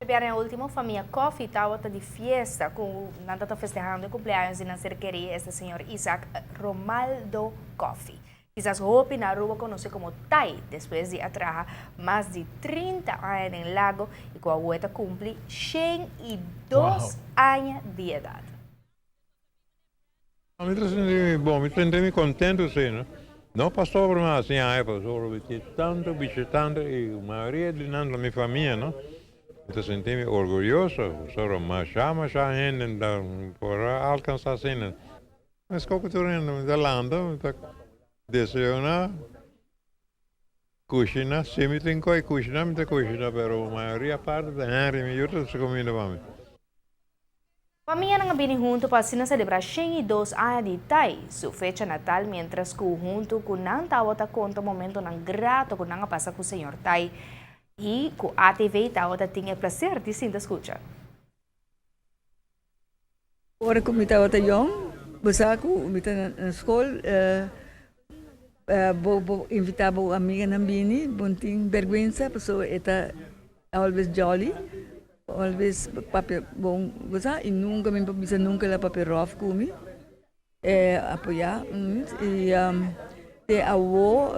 Bièrnè último, famia Coffie tabata di fiesta ku nan ta festehando e kumpleaños di nan ser kerí, esta señor Isaac Romaldo Coffie. Kisas hopi na Aruba konosé komo Tai, despues di a traha mas di 30 aña den Lago i ku awor ta kumpli 102 aña di edat. Mi ta sinti mi bon, mi ta sinti mi kontentu si, no? No pasobra mi hasi aña, pasobra mi tin tantu bishitante i mayoria di nan ta mi famia, no? Mi ta sinti mi orguyoso pasobra masha masha hende ta por a alkansá asina. Mi skoke tur hende, mi ta lanta, mi ta desayuná, kushina, si mi tin koi kushina mi ta kushina, pero mayoria parti ta Henry, mi yu ta hasi kuminda pa mi. Famianan a bini hunto pa asina celebra 102 aña di Tai, su fecha natal, mientras cu hunto cu nan tawata conta momentonan grato cu nan a pasa cu señor Tai y cu ATV tawata tin e placer di sinta scucha. Ora cu mi tabata yong, bo sa cu mi ta na school, bo bo invita bo amiganan bini, bo no tin berguensa pasobra e ta always jolly. Always papia bon cosa y nunca mi por bisa nunca el a papia rof cu mi. E apoya y te awo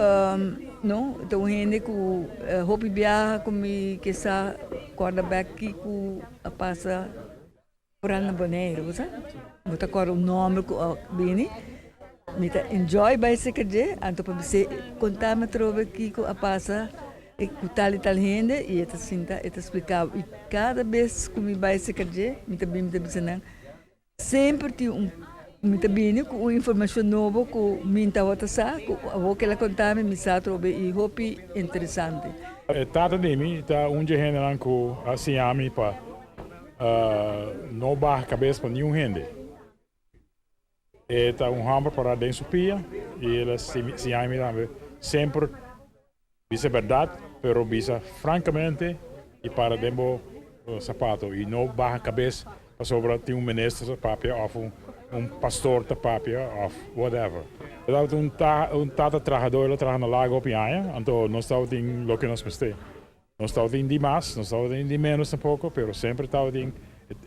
no ta un hende cu hopi biaha cu mi ke sa corda bek kico a pasa foral na Bonaire bo sa. Bo ta corda un nomber cu a bini mi ta enjoy bay cerca dje anto pa bis'e conta mi atrobe kico a pasa. E ku tal i tal hende i e ta sinta e ta splika bo i kada bes ku mi bai serka dje mi ta bini mi ta bisa nan semper tin un mi ta bini ku un informashon nobo ku mi no tabata sa ku awor ku el a konta mi mi sa atrobe i hopi interesante. E tata di mi ta un dje hendenan ku a siña mi pa no baha kabes pa niun hende. E ta un hòmber pará den su pia i el a siña mi tambe semper bisa bèrdat, pero bisa frankamente i para den bo sapato i no baha kabes pasobra tin un minister ta papia òf un pastor ta papia òf whatever. E tabata un tata trahadó, el a traha na Lago hopi aña, anto nos tabatin loke nos mester. Nos tabatin di mas, nos tabatin di menos tampoco, pero semper tabatin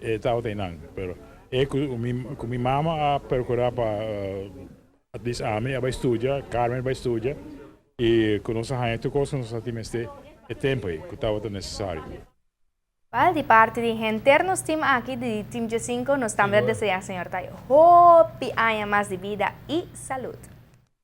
e tabata einan. Pero e cu mi cu mi mama a percura pa at least ami a bay studia, Carmen a bay studia y cu nos a haña tur cos cu nos a tin mester e tempo ey cu tabata necesario. Wel, di parti di henter nos team aki di Team G5 nos tambe a desea Señor Tai hopi aña mas di bida y salud.